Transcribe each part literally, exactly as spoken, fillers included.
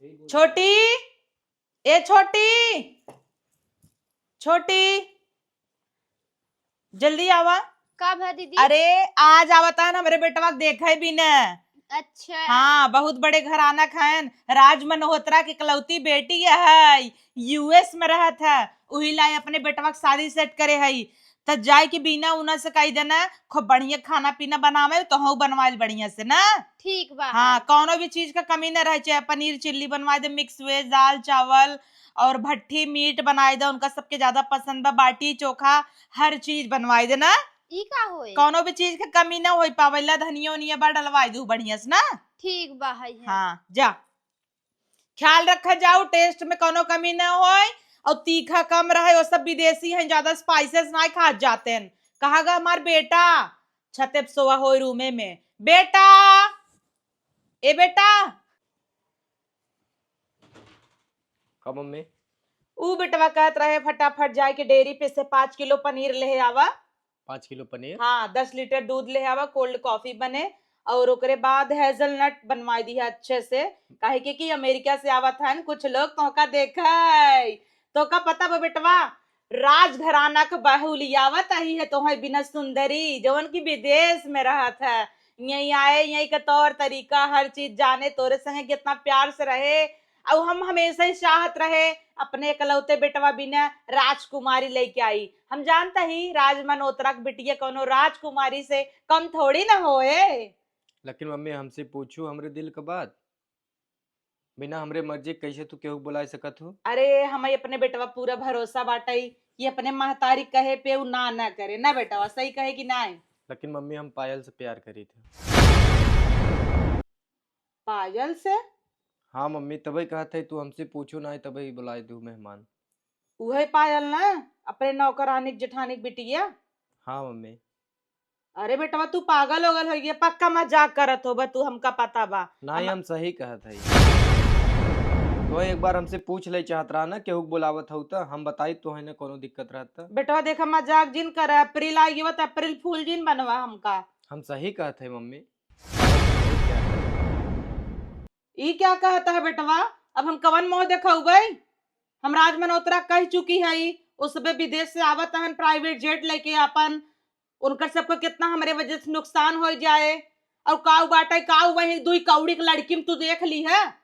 छोटी, ए छोटी, छोटी, जल्दी आवा। का भा दीदी? अरे, आज आवत हन हमरे बेटवा के देखे बिना। अच्छा। हाँ, बहुत बड़े घराना क हन। राज मल्होत्रा के इकलौती बेटी है, यूएस में रहत है, उही लाई अपने बेटवा के शादी सेट करे है। त जाए के बीना उना से कहि देना, खूब बढ़िया खाना पीना बनावे, तोहू बनवाइल बढ़िया से ना। ठीक बा। हाँ, कौनो भी चीज का कमी न रहे, चाहे पनीर चिल्ली बनवाइ दे, मिक्स वेज, दाल चावल और भट्ठी मीट बनाइ दे, उनका सबके ज्यादा पसंद बा, बाटी चोखा, हर चीज बनवाइ दे ना। ई का होई? कौनो भी चीज के कमी न होई पावेला, धनिया उनिया बा डलवाइ दू बढ़िया से ना। ठीक बा, है, है। हाँ, जा। ख्याल रखा जाओ, टेस्ट में कौनो कमी न होए और तीखा कम रहे। वो सब विदेशी हैं, ज्यादा स्पाइसेस ना खा जाते हैं। कहाँ गा हमार बेटा? छते पे सोवा होए रूमे में। बेटा, ए बेटा। का मम्मी? ऊ बेटवा कहत रहे फटाफट जाए के डेयरी पे से पाँच किलो पनीर ले आवा। पाँच किलो पनीर? हाँ, दस लीटर दूध ले आवा, कोल्ड कॉफी बने और ओकरे बाद हेजलनट बनवाई दिया अच्छे से, काहे के कि अमेरिका से आवत हन कुछ लोग, तोहका देखे। तोहका पता बा बेटवा, राजघराना क बहू लियावत आई है तोहे बिना सुंदरी, जवन की विदेश में रहत है, यहीं आए, यहीं का तौर तरीका, हर चीज जाने, तोरे संगे कितना प्यार से रहे। और हम हमेशा ही चाहत रहे अपने इकलौते बेटवा बिना राजकुमारी लेके आई। हम जानता ही राज मल्होत्रा के बिटिया कौनो राजकुमारी से कम थोड़ी ना होए। लेकिन मम्मी, हमसे पूछू हमरे दिल क बात, बिना हमरे मर्जी के कैसे तू केहू के बुलाए सकत हो? अरे, हमें अपने बेटवा पूरा भरोसा बाटई कि अपने महतारी कहे पे उ ना ना करे ना बेटवा, सही कहे कि नाई? लेकिन मम्मी, हम पायल से प्यार करी थे। पायल से? हाँ मम्मी, तबे कहत है तू हमसे पूछू ना, तबे बुलाए दू मेहमान। उहे पायल ना, अपने नौकरानी के जेठानी के बिटिया? हाँ मम्मी। अरे बेटवा, तू पागल ओगल हो गया, पक्का मजाक करत होबा तू, हमका पता बा। नहीं, हम हम सही कहत है। तो एक बार हमसे पूछ ले चाहत रहा ना, केहू के बुलावत हऊ त हम बताई तो है ना, कोनो दिक्कत रहत। बेटवा देखा, मजाक जिन कर, अप्रैल आ गया त अप्रैल फूल जिन बनवा हमका। हम सही कहत है मम्मी। ई क्या कहता है बेटवा? अब हम कवन मुँह देखउबै? हम राज मल्होत्रा कह चुकी है, उसबे विदेश से आवत हन प्राइवेट जेट लेके आपन, उनकर सबको कितना हमरे वजह से नुकसान हो जाए। और काऊ बाटे, काऊ वही दुई कौड़ी के लड़की में तू देख ली है।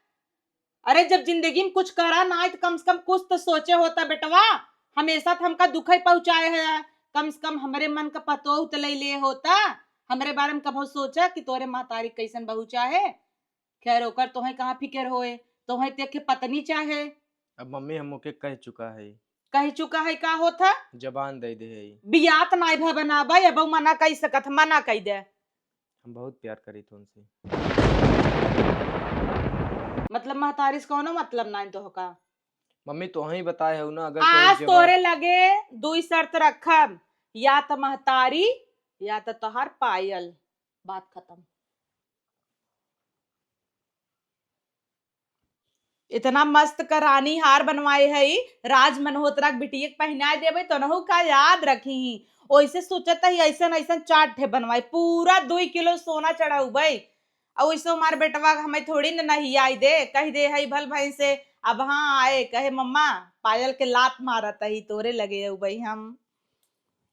अरे, जब जिंदगी में कुछ करा ना है, तो कम से कम कुछ तो सोचे होता बेटवा। हमेशा तो हमका दुख ही पहुँचाए है, कम से कम हमरे मन का पतोह तो ले ले होता, हमरे बारे में कभो सोचा कि तोरे महतारी कैसन बहू चाहे। खैर, ओकर तोहे कहाँ फिकर होए, तोहे ते के पत्नी चाहे। अब मम्मी, हम ओके कह चुका है। कह चुका है का होत है? जबान दे दे है। बियात नाई भा बनाबा, अब मना कह सकत, मना कह दे। हम बहुत प्यार करी थे उनसे। मतलब महतारी से कौनो मतलब नाई तोहका? मम्मी, तोहे ही बताए हो ना, अगर केहू आज जबान तोहरे लगे दुई शर्त रखब, या त महतारी या त तोहार पायल, बात खत्म। इतना मस्त क रानी हार बनवाए है, राज मल्होत्रा के बिटिया के पहनाए देबे, तोनहु का याद रखी। ओइसे सोचत ही, ऐसन ऐसन चार ठे बनवाए, पूरा दुई किलो सोना चढ़ाउबे। और ओइसे हमार बेटवा हमें थोड़ी न नहियाई दे, कह दे है भल भैंस से, अब हाँ आए, कहे, "मम्मा, पायल के लात मारत ही, तोरे लगे अउबे हम।"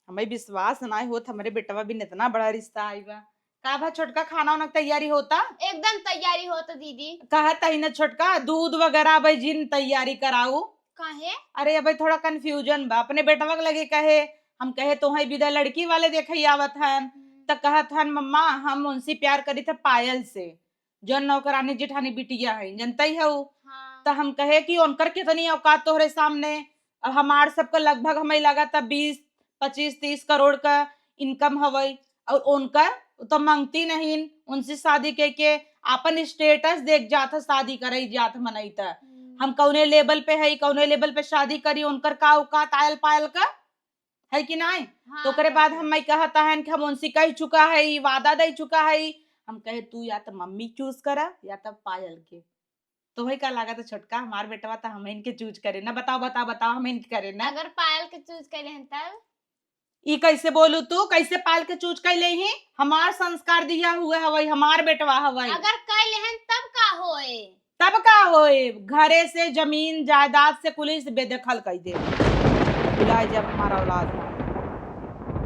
हमें विश्वास नाई होत, हमरे बेटवा बिन इतना बड़ा रिश्ता आई बा। का भा छोटका, खाना उना के तैयारी होता? एकदम तैयारी होता दीदी। कहत ही ना छोटका, दूध वगैरह अबे जिन तैयारी कराऊ। काहे? अरे अबे थोड़ा confusion बा, अपने बेटवा के लगे कहे, हम कहे तोहे बिदा लड़की वाले देखे आवत हन, हम्म। त कहत हन, "मम्मा, हम उनसे प्यार करी थे पायल से।" जौन नौकरानी जेठानी बिटिया है, जनतई हऊ। हाँ। त हम कहे कि उनकर कितनी औकात तोहरे सामने। अब हमार सबका लगभग हमें लगा त बीस, पच्चीस, तीस करोड़ का income हवई, और उनकर तो मंगती नहीं, उनसे शादी के के आपन status देख जात ह, शादी करे जात मनई त। हम्म। हम कौने level पे है, कौने level पे शादी करी, उनकर का औकात आयल पायल का? है कि नाई? हाँ, तो ओकरे बाद हम कहत हन कि हम उनसे कह चुका है, ई वादा दे चुका है, हम कहे, "तू या तो मम्मी choose करा या तो पायल के।" तो वही का लागत है छोटका, हमार बेटवा तो हम इनके choose करे ना। बताओ, बताओ, बताओ, हम इनके करे ना। अगर पायल के choose कर लेहन तब? ई कैसे बोलू तू? कैसे पायल के choose कर ले ही? हमार संस्कार दिया हुआ हवई, हमार बेटवा हवई। अगर कर लेहन तब का होए? तब का होए, घरे से, जमीन जायदाद से कुलिस बेदखल कइ दे। भुलाए जब हमार औलाद है।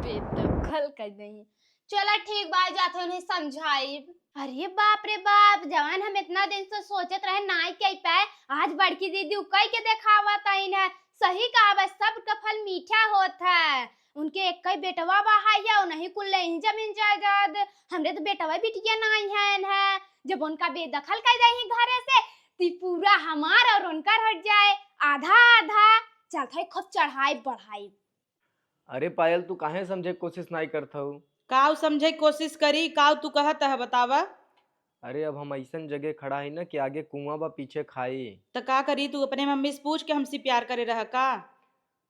बेदखल कइ देही। चला ठीक बा, जात हई उन्हें समझाइब। अरे बाप रे बाप, जवन हम इतना दिन से सोचत रहे नाई कइ पाए, आज बड़की दीदी उ कइ के देखावत हईन है। सही कहा बा, सब्र का फल मीठा होत है। उनके एक्कै बेटवा बा है या उन्हीं कुल लेही जमीन जायदाद। हमरे तो बेटवा बिटिया नाई है, है। जब उनका बेदखल कइ देही घरे से, ती पूरा हमार और उनकर हट जाए, आधा आधा। चलत है खूब चढ़ाई बढ़ाई। अरे पायल, तू काहे समझे के कोशिश नाई करत हऊ? काउ समझे के कोशिश करी, काउ तू कहत ह बतावा? अरे अब हम अइसन जगह खड़ा ही ना कि आगे कुआं बा पीछे खाई। त का करी, तू अपने मम्मी से पूछ के हमसे प्यार करे रह का?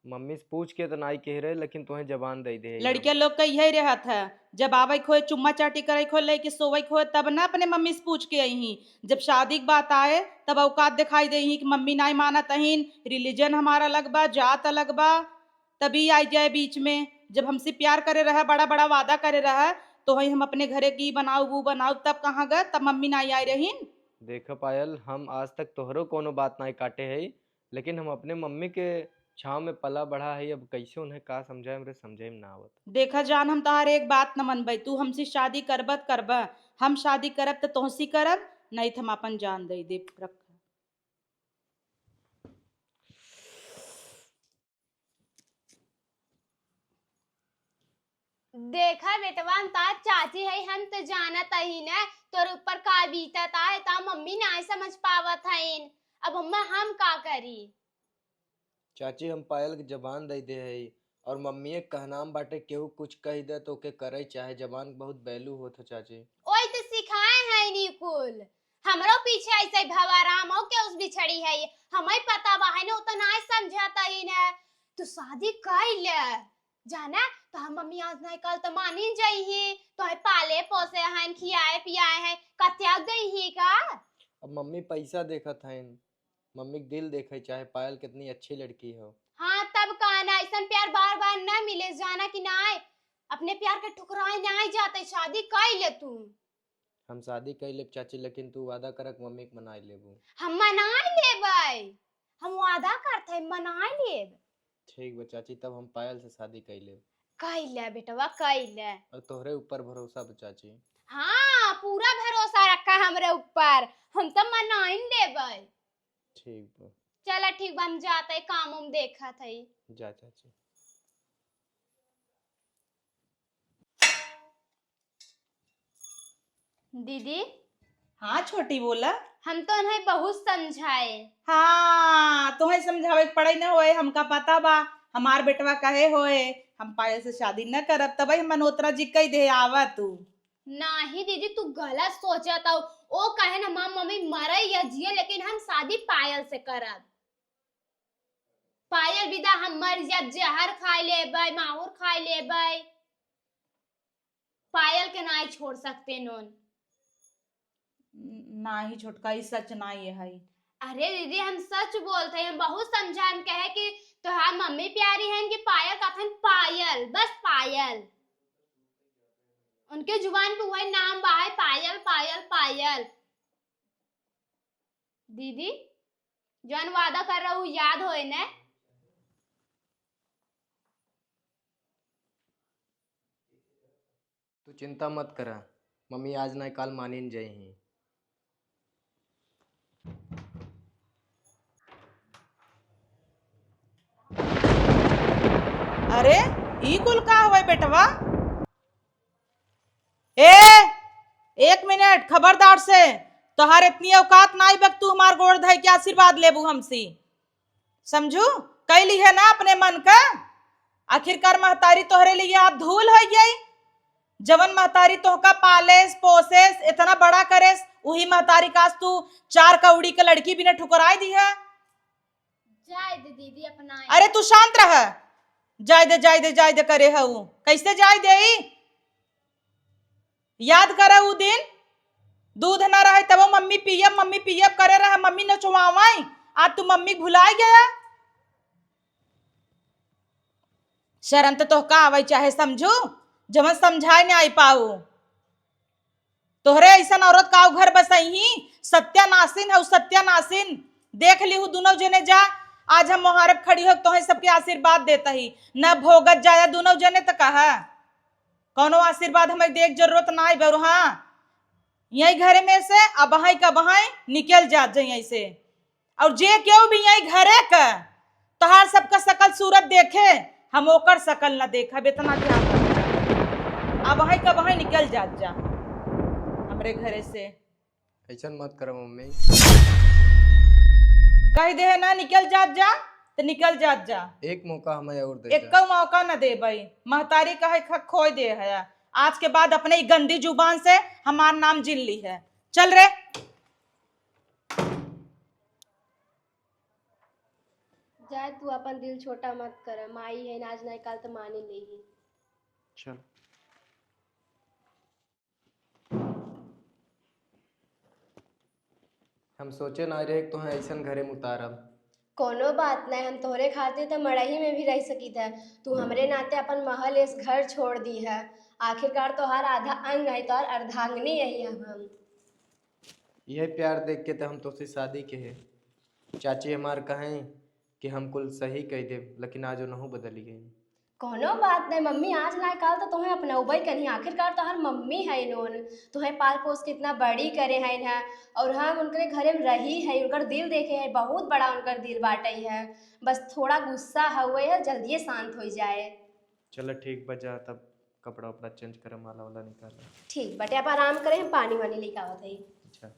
मम्मी से पूछ के त नाई कह रहे, लेकिन तुहें जबान दे दे। लड़किया लोग का यही रहत है, जब आवे के होए, चुम्मा चाटी करे के होए, लेके सोवे के होए, तब ना अपने मम्मी से पूछ के आई ही। जब शादी की बात आए, तब औकात दिखाई दे ही कि मम्मी नाई मानत अहीन, रिलीजन हमारा अलग बा, जात अलग बा। तभी आई जाए बीच में। जब हमसे प्यार करे रहा, बड़ा बड़ा वादा करे रहा, तो हई हम अपने घरे की बनाऊ, वो बनाऊ, तब कहाँ गए, तब मम्मी नाई आई रहीन। देख पायल, हम आज तक तोहरो कोनो बात नाई काटे है, लेकिन हम अपने मम्मी के छाँव में पला बढ़ा है, अब कैसे उन्हें का समझाए, हमरे समझे में ना आवत। देखा जान, हम तोहार एक बात न मनबे, तू हमसे शादी करबा त करबा, हम शादी करब त तोहसी करब, नहीं त हम अपन जान दे देब। रख। देखा बेटवा, हम तार चाची है, हम त जानत ही न तोर ऊपर का बीतत आए, ता मम्मी नाय समझ पावत हईन। अब अम्मा हम का करी? चाची, हम पायल के जबान दे दे हई, और मम्मी के कहनाम बाटे केहू कुछ कह दे तो ओके करे चाहे, जबान के बहुत value होत हो चाची। ओई त सिखाए हैं नी कुल, हमरो पीछे ऐसे भवाराम हो के उस बिछड़ी है, हमें पता बा है न, उ तो नाय समझत ही न। तू शादी कर ले, जाना, तो हम मम्मी आज नाय काल तो मानी जाइही, तो है पाले पोसे हैं, खियाए पियाए हैं, का त्याग गई ही का? अब मम्मी पैसा देखत हैं, मम्मी के दिल देखे चाहे, पायल कितनी अच्छी लड़की हो। हाँ, तब का ना, ऐसन प्यार बार बार ना मिले, जाना कि नाय, अपने प्यार के ठुकराए नाय जाते, शादी कर ले तू। हम शादी कर लेब चाची, लेकिन तू वादा करक मम्मी के मनाई लेबू। हम मनाई लेबै, हम वादा करत है, मनाई लेब। ठीक बा चाची, तब हम पायल से शादी कर लेब। कर ले बेटवा, कर ले। और तोहरे ऊपर भरोसा बा चाची। हाँ, पूरा भरोसा रखा हमरे ऊपर, हम तो मनाई लेबै। ठीक बा। चला ठीक बा, हम जात है, काम उम देखत है। जा चाची। दीदी। हाँ छोटी, बोला। हम तो उन्हें बहुत समझाए। हाँ, तोहे समझावे के पड़े न होए, हमका पता बा, हमार बेटवा कहे होए, हम पायल से शादी न करब, तबे हम मनोतरा जी कह दे, आवा तू। नाही दीदी, तू गलत सोचत हऊ। ओ कहे न, हमार मम्मी मरे या जिए, लेकिन हम शादी पायल से करब। पायल बिदा हम मर जाब, जहर खाए लेबै, माहुर खाए लेबै। पायल के नाई छोड़ सकते नोन। नाही छोटका, ई सच नाई है। अरे दीदी, हम सच बोलत है, हम बहुत समझाए, हम कहे कि तोहार मम्मी प्यारी है कि पायल, कहत हैं पायल, बस पायल। उनके जुबान पे वही नाम बा है, पायल, पायल, पायल। दीदी, जौन वादा कर रहू, याद होए न? तू चिंता मत करा, मम्मी आज ना काल मानिन जइहीं। अरे, ई कुल का हवे बेटवा? ए, एक मिनट, खबरदार से, तोहार इतनी औकात नाई बा कि तू हमार गोड़ धइ के आशीर्वाद लेबू हमसे। समझू, कइ लिहे ना अपने मन का। आखिरकार महतारी तोहरे लिए आज धूल होइ गई। जवन महतारी तोहका पालेस, पोसेस, इतना बड़ा करेस, उही महतारी का आज तू चार कौड़ी के लड़की बिना ठुकराइ दिहे। जाए दे दीदी, अपना अरे तू शांत रह। जाए दे, जाए दे, जाए दे करे हऊ। कैसे जाए देई? याद करा उ दिन, दूध न रहे तबो मम्मी पियब, मम्मी पियब करे रहे, मम्मी नचवावइ, आज तू मम्मी भुलाइ गया। शर्म त तोहका आवइ चाहे समझू, जवन समझाए न आई पाऊ। तोहरे ऐसन औरत का घर बसई ही? सत्यानासिन हउ, सत्यानासिन। देख लिहु दुनौ जने जा, आज हम मोहारब खड़ी हो तोहे सबके आशीर्वाद देत ही। न भोगत जाया दुनौ जने त कहा, कौनो आशीर्वाद हमें देख जरूरत नाई बरु। हाँ, यही घरे में से अबहई कबहई निकल जात जाई ऐसे। और जे केहू भी यही घरे क तोहार सबका शकल सूरत देखे, हम ओकर शकल न देखब, इतना ध्यान रख। अबहई कबहई निकल जात जा हमरे घरे से। ऐसन मत करो मम्मी। कह दे है ना निकल जात जा, तो निकल जात जा। एक मौका हमें और दे दे। एक्को मौका न देबई। महतारी कहे ख-, खोए दे है। आज के बाद अपने ई गंदी जुबान से हमार नाम जिन ली है। चल रे। जाए, तू अपन दिल छोटा मत कर, माई है, आज नाई काल तो माने लेही। चल। हम सोचे ना रहे कि तोहें ऐसन घरे में उतारब। कोनो बात नहीं, हम तोहरे खातिर तो मड़ही में भी रह सकीत है। तू हमरे नाते अपन महल इस घर छोड़ दी है। आखिरकार तोहार आधा अंग है, तोहार अर्धांगिनी यही है हम। यह प्यार देख के तो हम तोसे शादी के है। चाची हमार कहें कि हम कुल सही कह देब, लेकिन आज ओनहु बदल गई। कोनो बात नहीं मम्मी, आज ना काल तो तोहें अपनउबे करी। आखिरकार तोहार मम्मी है नोन, तोहें पाल पोस के इतना बड़ी करे हैं ना, और हम उनके घरे में रही है, उनकर दिल देखे है, बहुत बड़ा उनकर दिल बाटे है। बस थोड़ा गुस्सा हुए है, जल्दिए शांत हो जाए। चलो ठीक बा, जा तब कपड़ा उपड़ा चेंज कर, माला वाला निकाल। ठीक बाटे, आप आराम करें, हम पानी वानी लेके आवत है। अच्छा।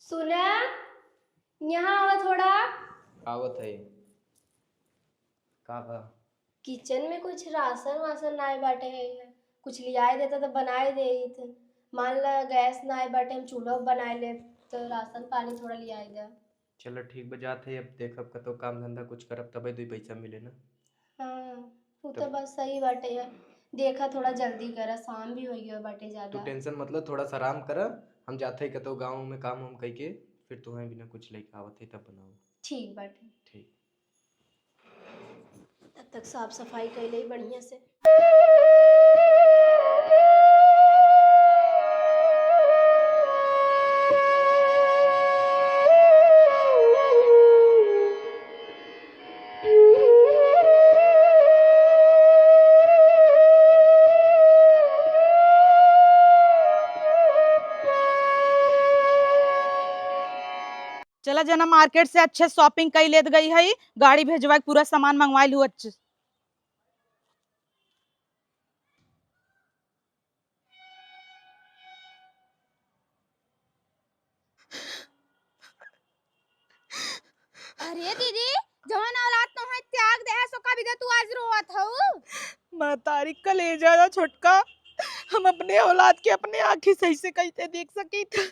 सुना, यहाँ आवा थोड़ा। आवत है। का बा? किचन में कुछ राशन वासन नाय बाटे है, कुछ लियाए देता तो बनाए देत। मान ला गैस नाय बाटे, हम चूल्हा बनाए लेब, तो राशन पानी थोड़ा लियाए दे। चलो ठीक बा, जात है, अब देखब कतो काम धंधा कुछ करब तबे दुई पैसा मिले ना। हाँ, वो तो तब बात सही बाटे है। देखा थोड़ा जल्दी करा, शाम भी हो गया बाटे तू ज्यादा। टेंशन मत लो, थोड़ा सा आराम करा, हम जात है कतो गाँव में काम वाम कई के, फिर तुहें बिना कुछ लेके आवत है तब बनाओ। ठीक बाटे। ठीक। तब तक साफ सफाई कर ले बढ़िया से। चला जना मार्केट से अच्छे shopping कई लेत गई है, गाड़ी भेजवा के पूरा सामान मंगवा लू अच्छे। अरे दीदी, जवन औलाद तोहे त्याग दे है, सो का बिदा तू आज रोवत हऊ? महतारी कलेजा ना छोटका, हम अपने औलाद के अपने आँखी से ऐसे कैसे देख सकी था?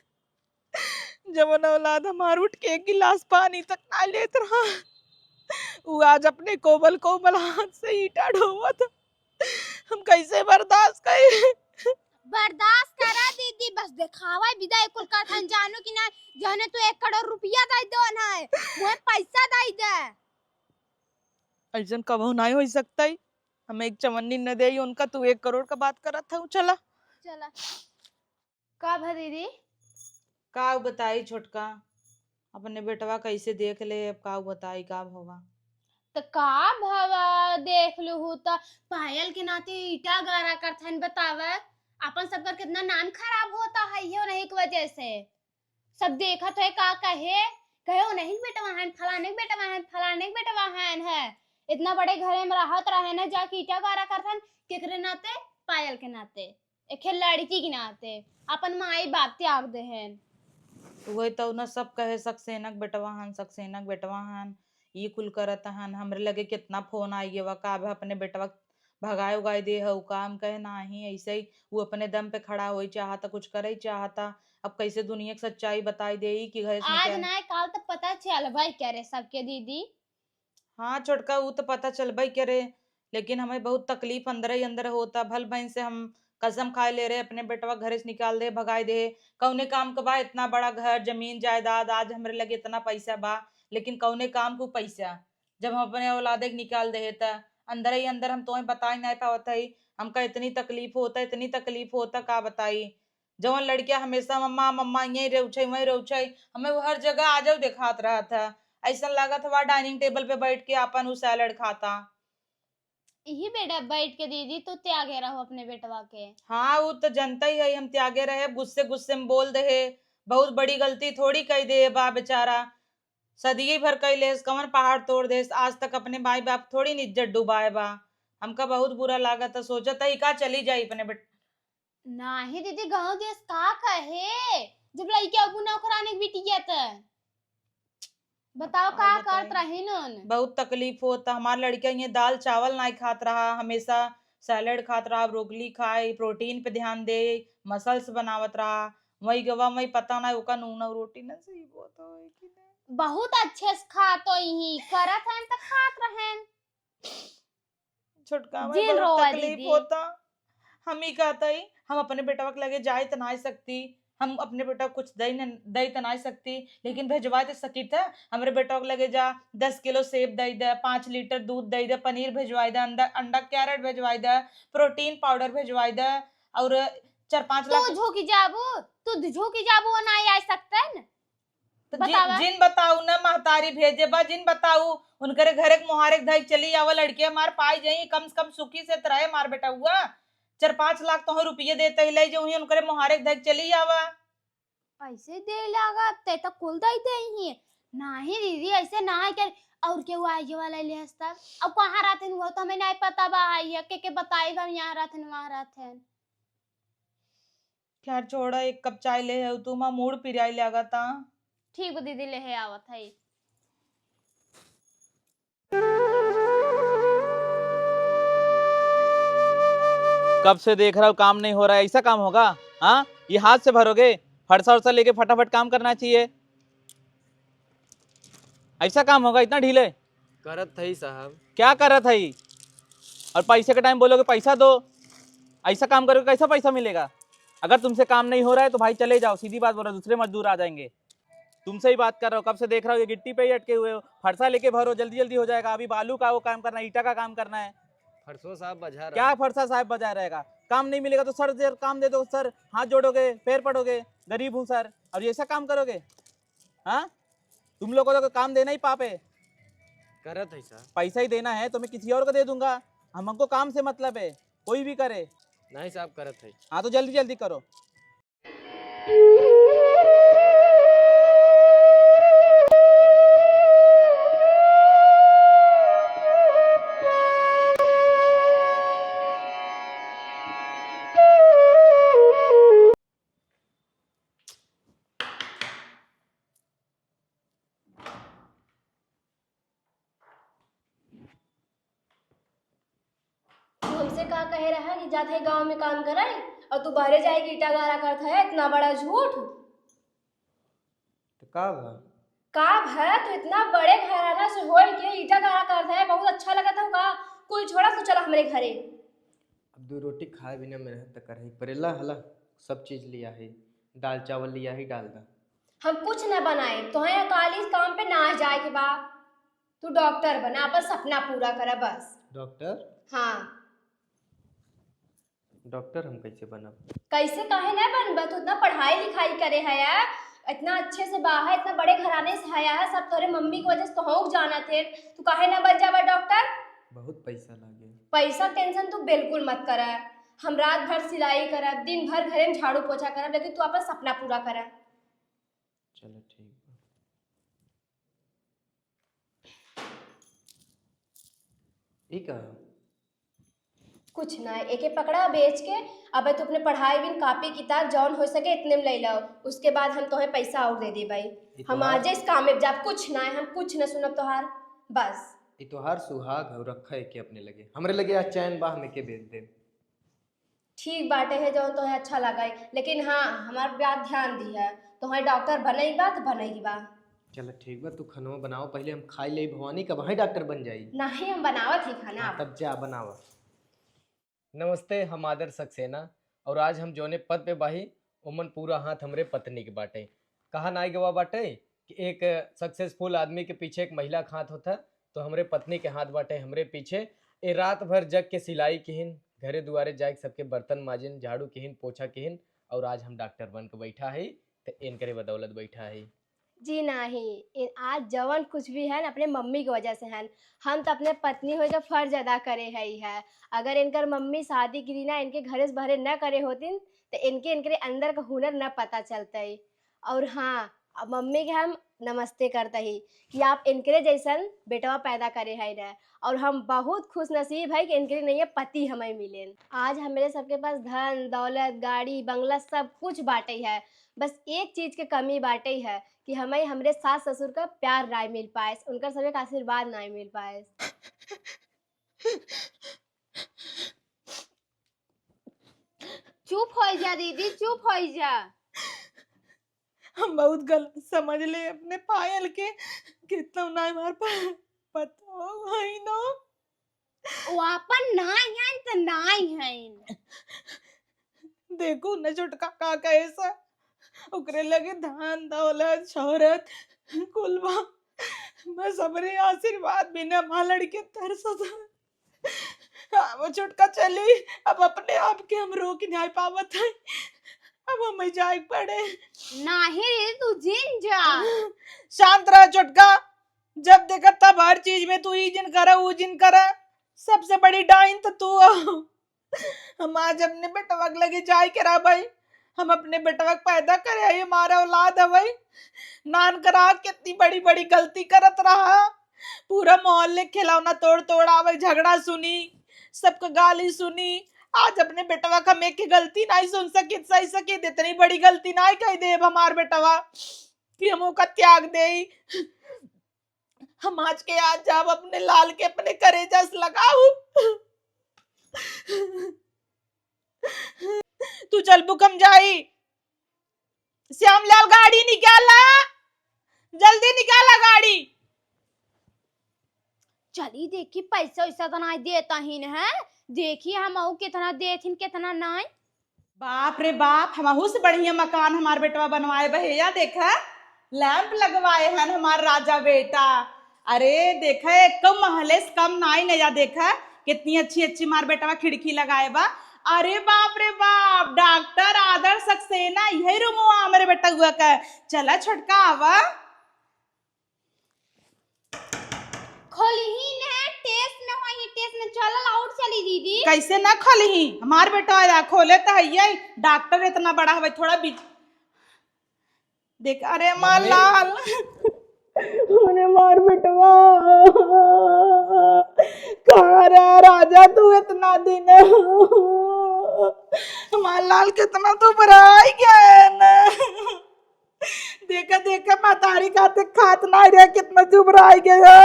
जवन औलाद हमार उठ के एक गिलास पानी तक ना लेत रहा, उ आज अपने कोमल कोमल हाथ से ईटा ढोवत। हम कैसे बर्दाश्त करी? बर्दाश्त करा दीदी, बस देखावा बिदा कुल करथन, जानो कि ना, जौने तू एक करोड़ रुपया दे दो ना, मुहे पैसा दे दे। ऐसन कबहू नहीं हो सकता है, हम एक चवन्नी न देई उनका, तू एक करोड़ का बात करत हऊ। चला। चला। का भा दीदी? का बताई छोटका, अपने बेटवा कैसे देख ले, अब का बताई का भवा। त का भवा, देख लूहू त पायल के नाते ईटा गारा करथन, बतावे अपन सबकर कितना नाम खराब होता है ये नहीं की वजह से। सब देखत है का कहे, कहे ओ नहीं बेटवा हन, फलाने के बेटवा हन, फलाने के बेटवा हन है। इतना बड़े घरे में रहत रहे न, जाके ईटा गारा करथन, केकरे नाते? पायल के नाते। एखे लड़की के नाते अपन माई बाप त्याग देहेन। उहे तो न सब कहे, "सक्सेनक बेटवा हन, सक्सेनक बेटवा हन, ई कुल करत हन।" हमरे लगे कितना फोन आई गवा, का अब अपने बेटवा भगाए उगाए दे हऊ का? हम कहे, "नाही, ऐसे ही वो अपने दम पे खड़ा होई चाहता, कुछ करे चाहता।" अब कैसे दुनिया के सच्चाई बताई देई कि घरे से आज निकल ना काल तो पता चलबे करे सबके दीदी। हाँ छोटका, ऊ तो पता चलबे करे, लेकिन हमें बहुत तकलीफ अंदर ही अंदर होता। भल बहन से हम कसम खाए ले रहे, अपने बेटवा घरे से निकाल दे, भगाए दे। कौने काम का बा इतना बड़ा घर, जमीन जायदाद, आज हमरे लगे इतना पैसा बा, लेकिन कौने काम को पैसा, जब हम अपने औलादे के निकाल दे त अंदर ही अंदर हम तोहे बताई नहीं पावत है। हमका इतनी तकलीफ होता, इतनी तकलीफ होता, का बताई। जवन लड़किया हमेशा मम्मा मम्मा यहीं रहुछे, वहीं रहुछे, हमें वो हर जगह आ जाओ देखात रहत है। ऐसा लागत हवा डाइनिंग टेबल पे बैठ के आपन उ सैलड खाता। यही बेटा बैठ के दीदी तू त्यागे रहो अपने बेटवा के। हाँ, वो तो जनता ही है, हम त्यागे रहे, गुस्से गुस्से में बोल दे है। बहुत बड़ी गलती थोड़ी कह दे बा बेचारा। सदिये भर कह लेस, कवन पहाड़ तोड़ देस, आज तक अपने माई बाप थोड़ी न इज्जत डुबाए बा। हमका बहुत बुरा लागत है, सोचत है का चली जाई अपने बेट। नाही दीदी, गाँव देश का कहे, जब लइके अबू नौकरानी के बिटिया त बताओ का का करत बताई? रही नन। बहुत तकलीफ होता। हमार लड़किया ये दाल चावल नाई खात रहा, हमेशा सैलेड खात रहा, ब्रोकली खाए, प्रोटीन पे ध्यान दे, मसल्स बनावत रहा। वही गवा वही पता ना ओका नून और रोटी नसीब होता है कि नहीं। बहुत अच्छे से खात ही करत हैं तो खात रहें। छोटका भाई जिन बहुत रोवा तकलीफ दीदी। होता। हम ही कहता ही, हम अपने बेटवा के लगे जाए त ना सकती, हम अपने बेटा कुछ दे न, दे त ना सकती, लेकिन भेजवा दे सकित है। हमरे बेटवा के लगे जा, दस किलो सेब दे दे, पाँच लीटर दूध दे दे, पनीर भेजवा दे, अंडा, अंडा कैरेट भेजवा दे, प्रोटीन पाउडर भेजवा दे, और चार पाँच तू लाख झोंकी जाबू, तू झोंकी जाबू, वो ना आ सकते न। तो जिन, बतावा। जिन बताऊ ना महतारी भेजे बा, जिन बताऊ, उनकरे घरे के मोहारे के धई चली आवा, लड़किया मार पाई जाई, कम से कम सुखी से त रहे मार बेटा हुआ। चार पाँच लाख तोहे रुपये देते ही ले जाऊ ही, उनकरे मोहारे के धई चली आवा। ऐसे दे लागत ते तो कुल दे दे ही। नाही दीदी, ऐसे ना है कि और केहू आए वाला ले हस्तर। अब कहाँ रहते हैं वो तो हमें नहीं पता बा, आई है के के बताई हम यहाँ रहते हैं वहाँ रहते हैं। खैर छोड़ा, एक कप चाय ले है तू, माँ मूड पिराई लागता। ठीक बा दीदी, ले है आवत है। कब से देख रहा हूँ काम नहीं हो रहा है, ऐसा काम होगा? हाँ, ये हाथ से भरोगे? फरसा उरसा लेके फटाफट काम करना चाहिए। ऐसा काम होगा इतना ढीले? करत हई साहब। क्या करत हई? और पैसे के टाइम बोलोगे पैसा दो, ऐसा काम करोगे कैसा पैसा मिलेगा? अगर तुमसे काम नहीं हो रहा है तो भाई चले जाओ, सीधी बात बोल रहा हूँ, दूसरे मजदूर आ जाएंगे। तुमसे ही बात कर रहा हूँ, कब से देख रहा हूँ ये गिट्टी पे ही अटके हुए हो। फरसा लेके भरो, जल्दी जल्दी हो जाएगा। अभी बालू का वो काम करना है, ईंटा का काम करना है। फरसो साहब बजा रहा क्या है। फरसा साहब बजा रहेगा? काम नहीं मिलेगा तो सर से काम दे दो सर, हाथ जोड़ोगे, पैर पड़ोगे, गरीब हूँ सर, और ये ऐसा काम करोगे? हाँ, तुम लोगों को तो काम देना ही पाप है। करत है सर। पैसा ही देना है तो मैं किसी और को दे दूंगा, हम, हमको काम से मतलब है, कोई भी करे। नहीं साहब, करत है। हाँ, तो जल्दी जल्दी करो। तू हमसे का कहे रहा कि जात है गाँव में काम करे और तू बाहरे जाए के ईटा गारा करत है, इतना बड़ा झूठ। तो का भा? का भा, तू इतना बड़े घराना से होई के ईटा गारा करत है, बहुत अच्छा लगत है का? कुल छोड़ा, तू चला हमरे घरे। अब दो रोटी खाए बिना मेहनत तो करही पड़ेला, हला सब चीज लिया है, दाल चावल लिया है, डाल दा। हम कुछ ना बनाए, तोहे काली काम पे ना जाए के बा। तू डॉक्टर बना, अपन सपना पूरा करा बस। डॉक्टर? हाँ। डॉक्टर हम कैसे बनब? कैसे काहे ना बनबा? तू इतना पढ़ाई लिखाई करे है, इतना अच्छे से बा है, इतना बड़े घराने से आया है, सब तोरे मम्मी की वजह से तोहू के जानत है, तू काहे ना बन जाबा डॉक्टर? बहुत पैसा लागे। पैसा टेंशन तू बिल्कुल मत करा, हम रात भर सिलाई करब, दिन भर घरे में झाड़ू पोछा करब, लेकिन तू अपन सपना पूरा करा। चलो ठीक बा। ई का? कुछ ना, एके पकड़ा बेच के, अबे तू अपने पढ़ाई बिन कापी किताब जौन हो सके इतने में ले लाओ, उसके बाद हम तोहे पैसा और दे दे भाई। ई हम तोहार आज इस काम में जा, कुछ ना है, हम कुछ ना सुनब तोहार, बस। ई तोहार सुहाग है, रखा है के अपने लगे, हमरे लगे आज चैन बा, हम एके बेच दे। ठीक बाटे है, जौन तोहे अच्छा लगा है, लेकिन हाँ, हमार बात ध्यान दी है, तोहे डॉक्टर बने बा तो बने बा। चलो ठीक बा, तू खाना बनाओ, पहले हम खाई ले भवानी, कब है डॉक्टर बन जाई। नहीं, हम बनावत ही खाना। हाँ, तब जा बनावा। नमस्ते, हम आदर सक्सेना, और आज हम जौने पद पे बाही, ओमन पूरा हाथ हमरे पत्नी के बाटे। कहा नाई गवा बाटे, कि एक सक्सेसफुल आदमी के पीछे एक महिला के हाथ होता, तो हमरे पत्नी के हाथ बाटे हमरे पीछे। ए रात भर जग के सिलाई किहिन, घरे दुआरे जाए के सबके बर्तन माजिन, झाड़ू किहिन, पोछा किहिन, और आज हम डॉक्टर बन के बैठा है, तो इनकरे बदौलत बैठा है। जी नाही, इ-, आज जवन कुछ भी है ना, अपने मम्मी के वजह से है। हम तो अपने पत्नी होए के फर्ज अदा करे है, है। अगर इनकर मम्मी शादी के दिना इनके घरे से बहरे न करे होतिन, तो इनके, इनके अंदर का हुनर न पता चलतई। और हाँ, अब मम्मी के हम नमस्ते करते ही कि आप इनकरे जैसन बेटवा पैदा करे है न। और हम बहुत खुश नसीब है कि इनकरे नैया पति हमें मिलेन। आज हमरे सबके पास धन, दौलत, गाड़ी, बंगला सब कुछ बाटे है। बस एक चीज के कमी बाटे है कि हमें हमरे सास ससुर का प्यार नाय मिल पाए, उनकर सबके आशीर्वाद नाय मिल पाए। चुप हो जा दीदी, चुप हो जा। हम बहुत गलत समझ ले अपने पायल के, कितना नाय मार पा-, पता है ना। वो अपन नाय है तो नाय है। देखू न छोटका का कैसा, ओकरे लगे धन दौलत शोहरत कुल बा, बस हमरे आशीर्वाद बिना माँ लड़के तरसत है। हाँ, वो छोटका चली, अब अपने आप के हम रोक नाय पावत है, अब हमें जाए के पड़े। नाही रे, तू जिन जा। शांत रह छोटका, जब देखा तब हर चीज में तू ई जिन करा, ऊ जिन करा, सबसे बड़ी डाइन तो तू हो। हम आज अपने बेटवा के लगे जाए के रहा भाई, हम अपने बेटवा के पैदा करे हई, हमारा औलाद है भाई। नान करा कितनी बड़ी बड़ी गलती करत रहा, पूरा मोहल्ले खिलौना तोड़ तोड़ आवे, झगड़ा सुनी, सबका गाली सुनी। आज अपने बेटवा का हम एक गलती नाय सुन सकित, सही सकित, इतनी बड़ी गलती नाय कह देब हमार बेटवा कि हम ओका त्याग देई। हम आज के आज जाब अपने लाल के अपने करेजा से लगाऊ। तू चलबू कम जाई। श्यामलाल गाड़ी निकाला, जल्दी निकाला गाड़ी। चली देखी पैसा वैसा तो नाय देता ही न है, देखी हम अऊ कितना देथिन कितना नाय। बाप रे बाप, हमहू से बढ़िया मकान हमार बेटवा बनवाए बा। या देखा, लैंप लगवाए हन हमार राजा बेटा। अरे देखा, एक महले से कम नाई न। या देखा, कितनी अच्छी अच्छी हमार बेटवा खिड़की लगाए बा। अरे बाप रे बाप, डॉक्टर आदर्श सक्सेना, यही रूमवा हमरे बेटवा का। चला छोटका, आवा। खोलही न, टेस्ट न होई, टेस्ट न चलल, आउट चली दीदी। कैसे ना खोलही? हमार बेटा आया, खोले त हइये, डॉक्टर इतना बड़ा हवे, थोड़ा बीच देख। अरे माँ मम्मी। लाल, अरे मार बेटवा, कहाँ रहा राजा तू इतना दिन? माँ लाल कितना तो बराई गया है ना। देखा, देखा, महतारी खाते खात नाई रहे, कितना जुबराई गया।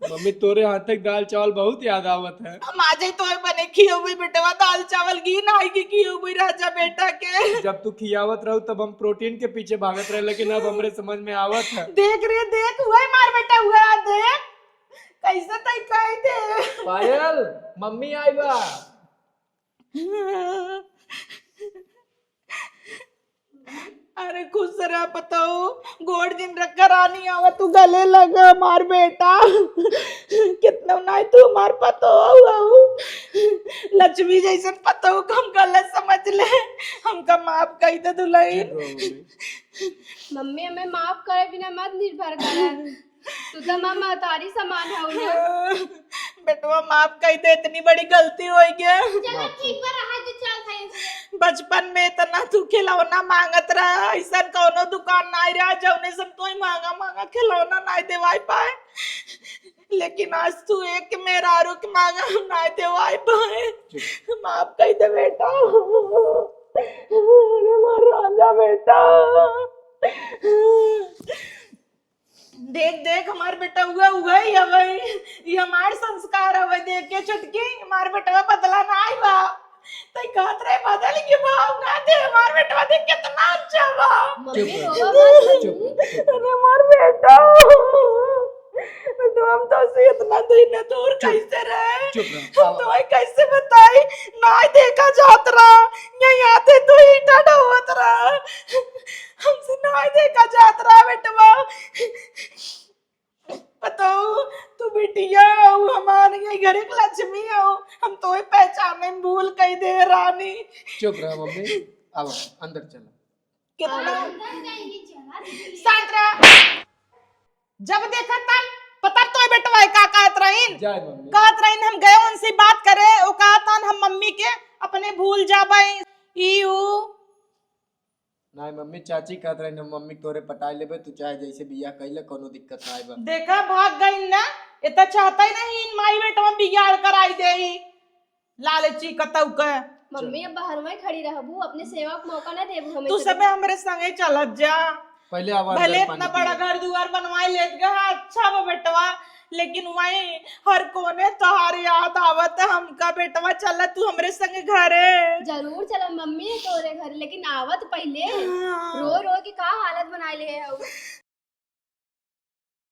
मम्मी, तोरे हाथ के दाल चावल बहुत याद आवत है। हम आ जाई तोहे बने खियौबे बेटवा, दाल चावल घी नाई के खियौबे राजा बेटा के। जब तू खियावत रहू तब हम प्रोटीन के पीछे भागत रहे, लेकिन अब हमरे समझ में आवत है। देख रे, देख, हुआ है मार बेटा, हुआ है, देख कैसे तई कह दे। पायल, मम्मी आई बा। अरे खुश रह पतोहू, गोड़ जिन रख रानी, आवा तू गले लगा मार बेटा। कितना नाई तू मार पतोहू आऊ। लक्ष्मी जैसन पतोहू को हम गलत समझ ले, हमका माफ कई दे दुल्हन। चुप रहो मम्मी। मम्मी, हमें माफ करे बिना मत निर्भर करा। तू तो माँ महतारी समान हऊ ना। बेटवा, माफ कई दे, इतनी बड़ी गलती होई गया। चलो, ठीक बा, रहा जो चल भाई। बचपन में इतना तू खिलौना मांगत रहा, ऐसा कौनो दुकान नाई रहा जौने सब तोय मांगा मांगा खिलौना नाई देवाई पाए, लेकिन आज तू एक मेहरारू के मांगा हम नाई देवाई पाए। चुप। माफ कई दे बेटा, अरे हमार राजा बेटा। देख, देख, हमार बेटा उहे, उहे ही हवे। ई हमार संस्कार हवे। देख के छोटकी, हमार बेटवा बदला नाई बा। तई कहत रहे बदल के भाव ना दे, हमार बेटवा देख कितना अच्छा बा। मम्मी, चुप रहो, रोवा मत। चुप, चुप। अरे हमार बेटा, तो हम तो से इतना दिन दूर चुप। कैसे रहे? चुप रहो। हम तो कैसे बताई, नाई देखा जात रहा, यही आते तो ईटा ढोवत रहा। हमसे नाई देखा जात रहा बेटवा, दे रानी। चुप रहा मम्मी, अब अंदर चला। कितना शांत रहा। जब देखा तब पता तो बेटवा का कहत रहीन। जाए मम्मी। कहत रहीन हम गए उनसे बात करे, वो कहत हन हम मम्मी के अपने भूल जाबे। ई ऊ। नहीं मम्मी, चाची कहत रहीन हम मम्मी के तोरे पटाई लेबे, तू चाहे जैसे बियाह कैले कोनो दिक्कत ना बा। देखा भाग गई ना, इतना चाहता ही नहीं इन माई बेटवा बिगाड़ कर आई दे। लालची कतऊ के। मम्मी, अब बाहर में खड़ी रहबू, अपने सेवा के मौका ना देबू हमें तू तो। सबे हमरे संगे चलत जा। पहले आवाज भले इतना बड़ा घर दुआर बनवाए लेत गए, हाँ, अच्छा बा बेटवा, लेकिन वही हर कोने तोहार याद आवत है हमका। बेटवा, चल तू हमरे संगे घरे। जरूर चला मम्मी तोरे घर, लेकिन आवत पहले हाँ। रो रो के का हालत बनाए ले हऊ।